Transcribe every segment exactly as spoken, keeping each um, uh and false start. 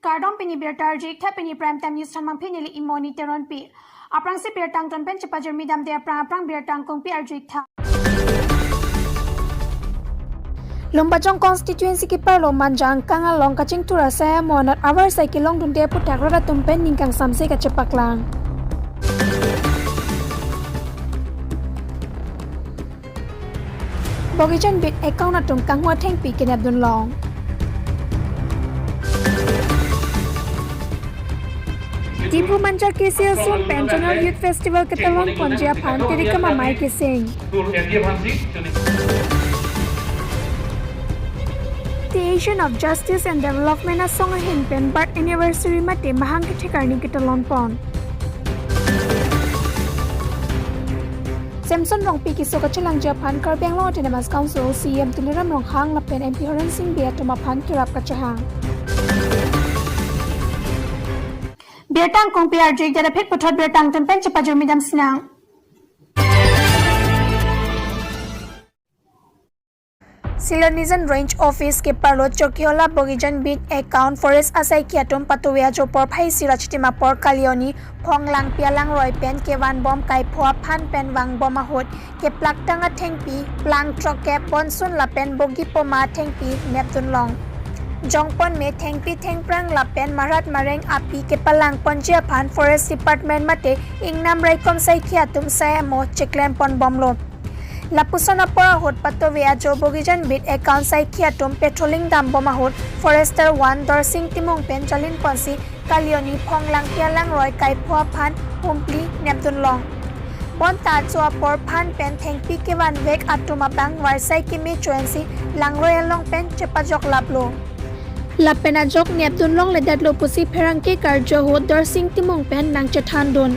Kardom, pini birta arju-ik tha, pini Prime Time News thanmangpi neli Imoni Teronpi. Aphrangsi birta angton pen chepajirmi damde aphrang aphrang birta angkungpi arju-ik tha. Lumbajong constituency keparlo Manja angkang along kachingthur asai amo anat avarsai kelongdunde aputhak rat atum pen ning kangsamse kachepaklang. Bogijan beat account atum kanghu athengpi kenepdun long. Diphu Manja K C S Zone pen Zonal Youth Festival ketalon ponji aphan tirikam amei keseng. The Asian of Justice and Development asong ahin pen birth anniversary mate mahang kethek arni ketalon pon. Samson Rongpi keso kachelangji aphan Karbi Anglong Autonomous Council C E M Tuliram Ronghang lapen M P Horen Sing Bey atum aphan kerap kachehang. Birta angkungpi arju-ik det aphi puthot birta angton pen chepajirmi dam sinang. Silonijan Range Office keparlo Chokihola Bogijan Beat account forest asaikhi atum patuve ajo porphai isi ra chitim apor kalioni Phonglangpi alangroi pen kevan bom kaipho aphan pen vangbom ahut keplaktang athengpi plang throkkep bonsun lapen bogi poma athengpi nepdun long. Jongpon me thengpi thengphrang lapen marat mareng api kepalang ponji aphan Forest Department mate ingnam raikom saikhi atum sai amo cheklem pon bomlo. Lapuson apor ahut patuve ajo Bogijan Beat account saikhi atum patrolling dam bom ahut Forester one Dorsing Timung pen jalin ponsi kalioni Phonglangpi alangroi kaipho aphan humpli nepdun long. Bonta ajo apor phan pen thengpi kevanvek atum abang varsai keme choensi langroi along pen chepajok laplo. Lapen ajok nepdun longledetlo pusi pherangke karju ahut Dorsing Timung pen nangchethandun.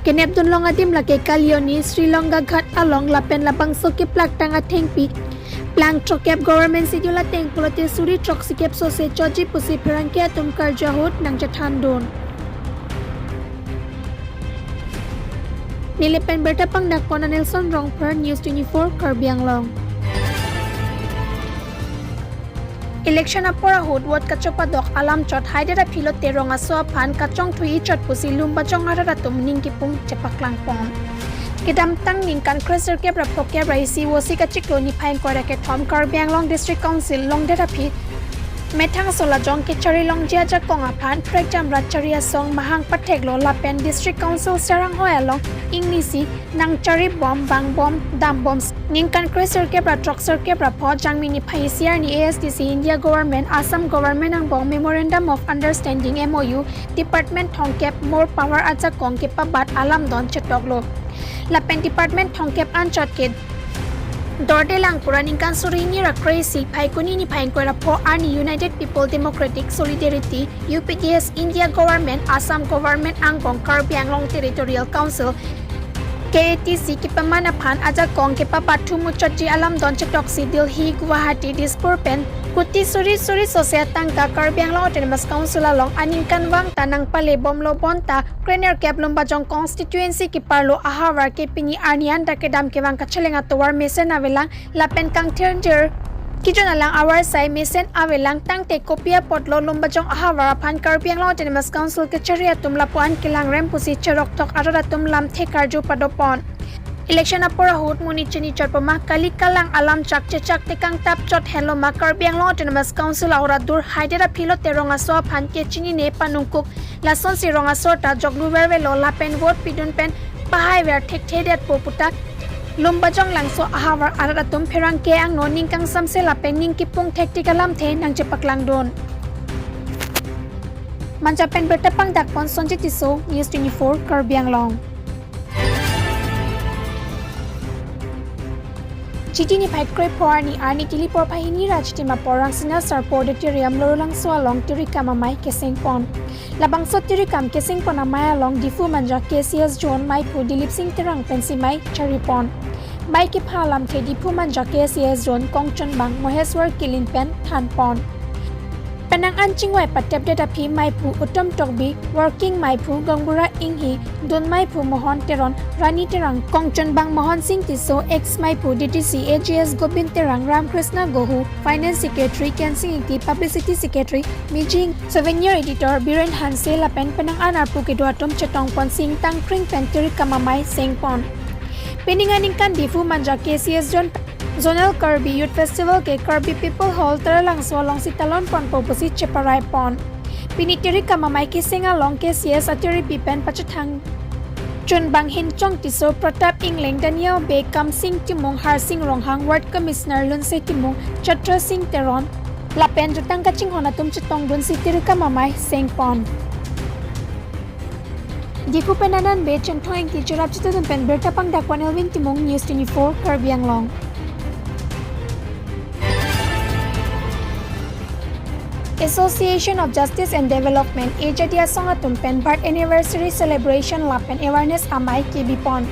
Kenepdun long adim lake kalioni Sri Longa Ghat along lapen labangso keplaktang athengpi plang throkkep government schedule ateng pulote suri throksikep sose choji pusi pherangke atum karju ahut nangchethandun. Neli pen birta pangdak pon Nelson Rongpher, News twenty-four Karbi Anglong. Election apor ahut vote kachopadok alam chot haidet aphi lote rong aso aphan kachongthui chot pusi Lumbajong arat atum ning kipung chepaklang pon. Kedamtang ningkan kresirkep ra phokep ra isi vosi kachiklo niphai ingkoi ra kethom Karbi Anglong District Council longdet aphi methang aso lajong kechari longji ajakong aphan prekjam ra chari asong mahang patheklo lapen District Council saranghoi along ingnisi nangchari bom, bang bom, dam bom. Ningkan kresirkep ra throksirkep ra pho Jangmi niphai isi arni A S D C India Government, Assam Government angbong Memorandum of Understanding, M O U, Department thomkep More Power ajakong kepabat alam don chetoklo. Lapen Department thomkep anchot ke dorde lang pura ningkan suri hini ra kre-isi Phaikuni niphai ingkoi ra pho arni United People Democratic Solidarity, U P D S, India Government, Assam Government angbong Karbi Anglong Territorial Council, K A T C, kepaman aphan ajakong kepabat thu muchotji alam don chetoksi Delhi, Guwahati, Dispur pen kuti suri suri sose atangka Karbi Anglong Autonomous Council along aningkanvang ta nangpale bomlo bonta krenerkep Lumbajong constituency keparlo ahavar ke pini arni anta kedam kevang kacheleng atovar mesen avelang lapen kangthirjir kejun alang avarsai mesen avelang tangte kopi apotlo Lumbajong ahavar aphan Karbi Anglong Autonomous Council kechari atum lapu-an kelangrem pusi cherokthok arat atum lamthe karju padopon. Election apor ahut monit chini chot poma kali kalang alam chak chechak tekang tap chot henlo ma Karbi Anglong Autonomous Council ahora dur haidet aphi lote rong aso aphan kechinine panungkuk lasonsi rong aso ta joklu vervelo lapen vote pidun pen pahaiver thekthedetpo puta Lumbajong Langso ahavar arat atum pherangke angno ning kangsamse lapen ning kipung thektik alamthe nangchepaklangdun. Manja pen birta pangdak pon Sonjit Tisso, News twenty-four Karbi Anglong. Chiti niphai krepho arni arni tili porphai hini ra chitim apor Rangsina Sarpo Auditorium Lorulangso along tirikam amei keseng pon. Labangso tirikam keseng pon amei along Diphu Manja K C S Zone meiphu Dilip Sing Terang pensi mei chari pon. Mei kepha alamthe Diphu Manja K C S Zone kongchunbang Moheswar Killing pen than pon. Penang an chingvai patepdet aphi maiphu Uttom Tokbi, working maiphu Gaonbura Inghi, dun maiphu Mohon Teron, Rani Terang, kongchunbang Mohon Sing Tisso, ex maiphu D D C A G S Gobind Terang, Ramkrishna Gohu, finance secretary Kensing Ingti, publicity secretary Mijing, souvenir editor Biren Hanse lapen penang an arpu kedo atum chetongpon, singtang kring pen tirikam amei sengpon. Pining aningkan Diphu Manja K C S Zone Zonal Karbi Youth Festival ke Karbi People Hall Taralangso alongsi talonponpo pusi cheparaipon. Pini tirikam amei keseng along K C S atiripi pen pachethang chunbang Hinchong Tisso, Pratap Ingleng, Daniel Bey, Kamsing Timung, Harsing Ronghang, Ward Commissioner Lunsei Timung, Chatra Sing Teron lapen jutang kachinghon atum chetongdunsi tirikam amei sengpon. Diphu pen Anand Bey, Chinthong Ingti cherap chetudun pen birta pangdakpon. Elvin Timung, News twenty-four Karbi Anglong. Association of Justice and Development, Ejadi Asong atum pen birth anniversary celebration lapen awareness amei kebipon.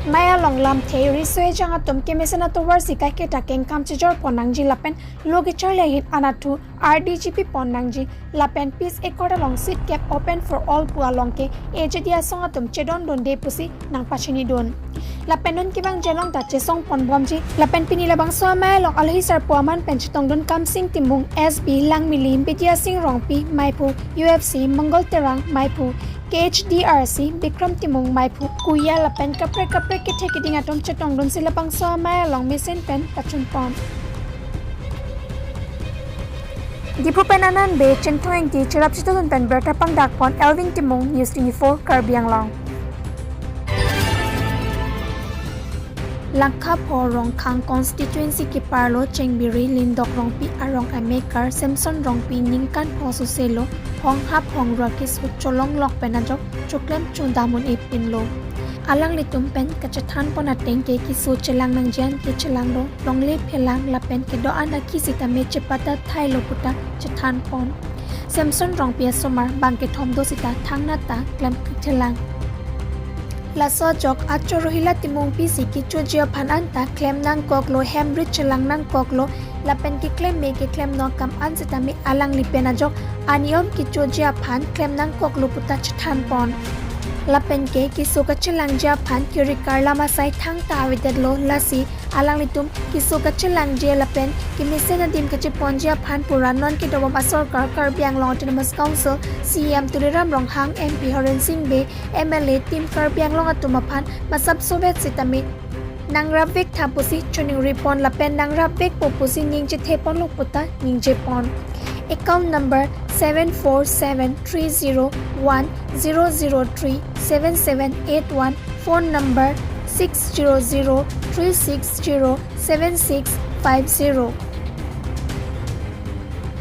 Mei along lamthe riso ejang atum kemesen atovarsi kaiketa kengkam chejorpon nangji lapen lo kecharli ahin anatthu R D G pipon nangji lapen Peace Accord along seat kep open for all pu along ke Ejadi Asong atum chedondunde pusi nangpachinidun. Lapen non kevangji along ta chesongponbomji. Lapen pini labangso amei along alohi sarpo aman pen chetongdun Kamsing Timung, S B Langmili, Bidya Sing Rongpi, maiphu U F C, Mangal Terang, maiphu K H D R C, Bikram Timung, maiphu Kuya lapen kaprek kaprek kethe keding atum chetongdunsi labangso amei along mesen pen pachunpon. Diphu pen Anand Bey, Chinthong Ingti cherap chetudun pen birta pangdakpon. Elvin Timung, News twenty-four Karbi Anglong. Langkha pho Rongkhang constituency keparlo Chengbiri Lindok Rongpi arong amekar Samson Rongpi ningkan pho soselo phonghap phongrua keso cholonglok pen ajok choklem chodam un-e pinlo. Alanglitum pen kachethanpon ateng ke keso chelang nangji an ke chelanglo, longle phelang lapen kedo-an akhi sitame chepatat thailo puta chethanpon. Samson Rongpi asomar bang kethom do sita thangnat ta klem kethelang. Laso ajok achor Rohila Timungpi si kechoji aphan anta klem nangkoklo, hem rit chelang nangkoklo, lapen keklem me keklem nokam an sitame alangli pen ajok aniom kechoji aphan klem nangkoklo puta chethanpon. Lapen ke keso kachelangji aphan kiri karlam asai thangta avedetlo, lasi alanglitum keso kachelangji lapen kemesen adim kacheponji aphan pura non kedobom asorkar Karbi Anglong Autonomous Council, C E M Tuliram Ronghang, M P Horen Sing Bey, M L A, Team Karbi Anglong atum aphan masap sovet sitame nangrapvek tha pusi choningripon lapen nangrapvekpo pusi ningjetheponlo puta ningjepon. Account number seven four seven three zero one zero zero three seven seven eight one, phone number six zero zero three six zero seven six five zero.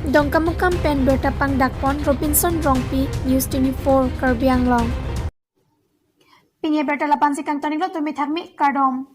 Dongkamukam pen birta pangdakpon Robinson Rongpi, News twenty-four Karbi Anglong. Pini birta la-ansi kangton-iklo, tumi thakmi, kardom.